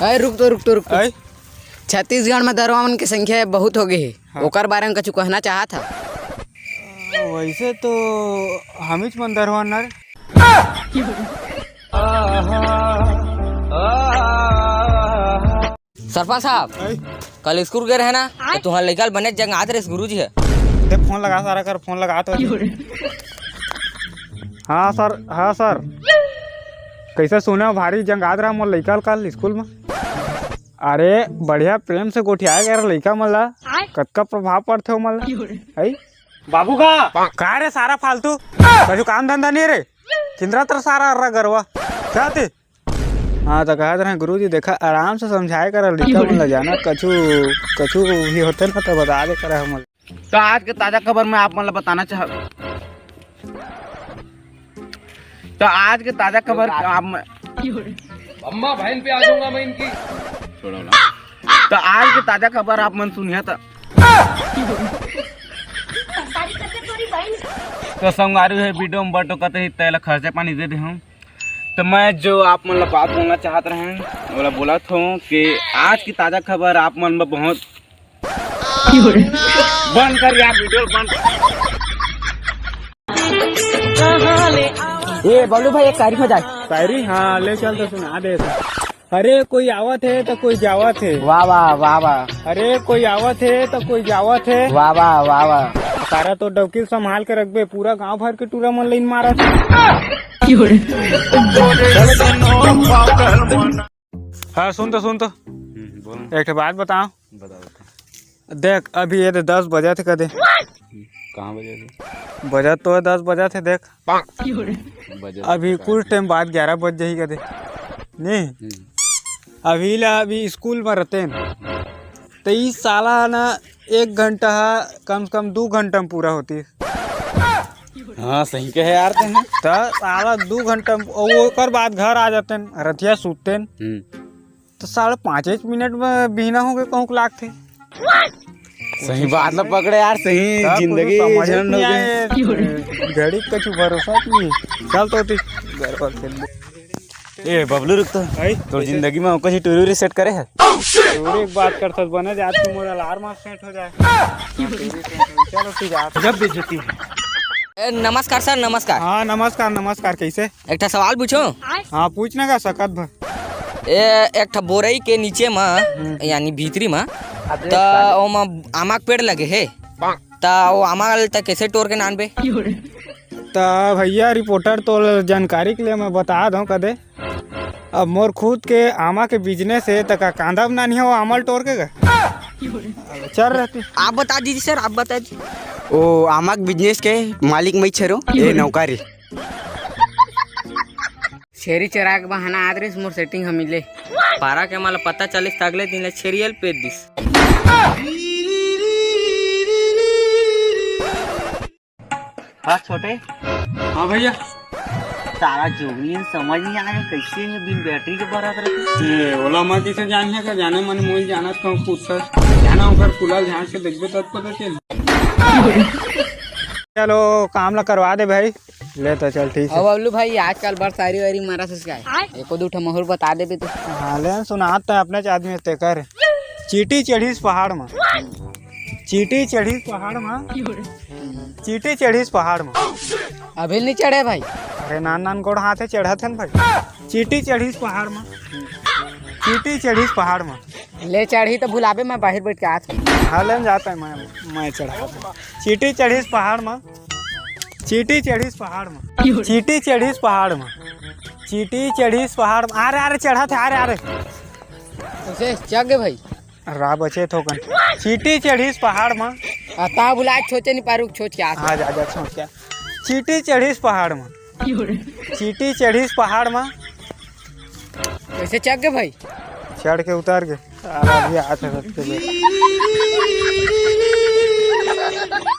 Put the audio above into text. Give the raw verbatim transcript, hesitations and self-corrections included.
अरे रुक तो, रुक तो, रुक तो। अरे? छत्तीसगढ़ में दरवा मन के संख्या बहुत हो गई है। हाँ। ओकर बारे में कुछ कहना चाहत हा? वैसे तो हमीच मन दरवा नर। सरपंच साहब, अरे? कल स्कूल गए रहे ना, तो तुहार लइका ल बने जंगात रहे गुरुजी है। दे फोन लगा, सारा कर फोन लगा तो। हाँ सर, हाँ सर। कैसे सुने हो, भारी जंगात रहा मोर लइका ल कल स्कूल में। अरे बढ़िया प्रेम से गोठियाए गए रहे लइका मन ला। कतका प्रभाव पड़थे ओमन ला। है? बाबू का? का रे सारा फालतू? कछु काम धंधा नहीं रे? किंदरा तर सारा अर्रा गरवा। क्या थे? हाँ, तो कहत रहे गुरुजी, देखा, आराम से समझाए करा लइका मन ला, जाना, कछु, कछु भी होते ना, तो बता दे करा हमन। तो आज के ताजा खबर मैं आप मन ला बताना चाह, तो आज के ताजा खबर आप मन, अम्मा बहन पे आ जाऊंगा मैं इनकी। छोड़ो ना। तो आज के ताजा खबर आप मन सुनिया तो, तो संगवारी है वीडियो में बटो कते ही तेल खर्चा पानी दे दे हम। तो मैं जो आप मन ला बात बोलना चाहत रहे, बोला, बोलत हूँ कि आज की ताजा खबर आप मन बर बहुत। बंद कर यार, वीडियो बंद। ए बबलू भाई, एक शायरी हो जाए। शायरी? हाँ, ले चल तो सुना दे। अरे कोई आवत है तो कोई जावत है। वाह, वाह, वाह, वाह। अरे कोई आवत है तो कोई जावत है। वाह, वाह, वाह, वाह। सारा तो डौकी संभाल के रखबे, पूरा गांव भर के टूरा मन लाइन मारत। हाँ, सुन तो, सुन तो। हम्म, बोल। एक ठो बात बताओ। बता, बता। देख, अभी ये तो दस बजे थे कदे। कहाँ बजे थे? बजे तो दस बजे थे, देख। बजे अभी तो कुछ टाइम बाद ग्यारह बज जाही कदे। नहीं। हम्म। अभी ला अभी स्कूल में रहते हैं। तो ई साला ना एक घंटा हा, कम से कम दू घंटा में पूरा होती। हाँ, सही कहे यार तैं। त साला दू घंटा में, वो ओकर बाद घर आ जाते हैं, रतिया सूतते हैं। हम्म। तो साला पाँच एक मिनट में बिहना हो गए कहूँ लागथे। सही बात ला पकड़े यार, सही तब जिंदगी कुछ समझ झंड हो नहीं गए। आए। घड़ी कछु भरोसा नहीं। चल तो ठीक, घर पर खेल ले। ए बबलू, रुक तो। आई? तोर जिंदगी में ओकर ही टूरी सेट करे है? टूरी एक बात कर सकत बने जात तू मोर अलार्म सेट हो जाए। चलो ठीक है। जब बेइज्जती है। ए, नमस्कार सर, नमस्कार। हाँ, नमस्कार, नमस्कार, कैसे? एक ठा सवाल पूछो। हाँ, पूछने का सकत भर। ए, एक ठा बोरई के नीचे म, हम्म। यानी भीतरी म, त ओमा आमा के पेड़ लगे हे, त वो आमा ल त कैसे टोर के नानबे? त भैया रिपोर्टर, तो जानकारी के लिए मैं बता दूं कदे, अब मोर खुद के आमा के बिजनेस हे, त का कांदा बनानी हो आमा ल टोर के का? चल रहती। आप बता दीजिए सर, आप बता दीजिए। ओ आमा के बिजनेस के मालिक मैं छेरो, ए नौकरी। छेरी चरा के बहाना आद रिस मोर सेटिंग ह मिले। पारा के मला पता चलिस त अगले दिन ले छेरियल पेद दिस। हाँ छोटे। हाँ भैया। सारा जोगनी समझ नहीं आया, कैसे है बिन बैटरी के बरत रहे। ये ओला मैं कैसे जानिए का जाने मन मोल जाना तो पूछ सर। जाना ओकर कुलाल झांक के देखबे तब पता चल। चलो काम ला करवा दे भाई। ले तो चल ठीक है। अब बबलू भाई आजकल बड़ शायरी वायरी मारा से क्या है? एको दू ठो महुर बता देबे तो। हाँ ले सुनात तो अपने च आदमी ते कर। चींटी चढ़ीस पहाड़ में। चींटी चढ़ीस पहाड़ में। चींटी चढ़ीस पहाड़ में। अभी नहीं चढ़े भाई। अरे नान नान गोड़ हाथे चढ़त हन भाई। चींटी चढ़ीस पहाड़ में। चींटी चढ़ीस पहाड़ में। ले चढ़ी तो भुलाबे, मैं बाहर बैठ के आत हूँ। हाँ ले जाता है मैं, मैं चढ़ा। चींटी चढ़ीस पहाड़ में। चींटी चढ़ीस पहाड़ में। चींटी चढ़ीस पहाड़ में। चींटी चढ़ीस पहाड़ में। अरे अरे चढ़त है, अरे अरे। उसे चढ़ गए भाई। रा बचे थोकन। चींटी चढ़ीस पहाड़ म। आ, ता बुलाए छोचे नहीं पारू, छोच के आस। हाँ, जा, जा, छोच के। चींटी चढ़ीस पहाड़ म। चींटी चढ़ीस पहाड़ म। कैसे चढ़ गए भाई? चढ़ के उतर गए। साला भी हाथ रख के बैठ।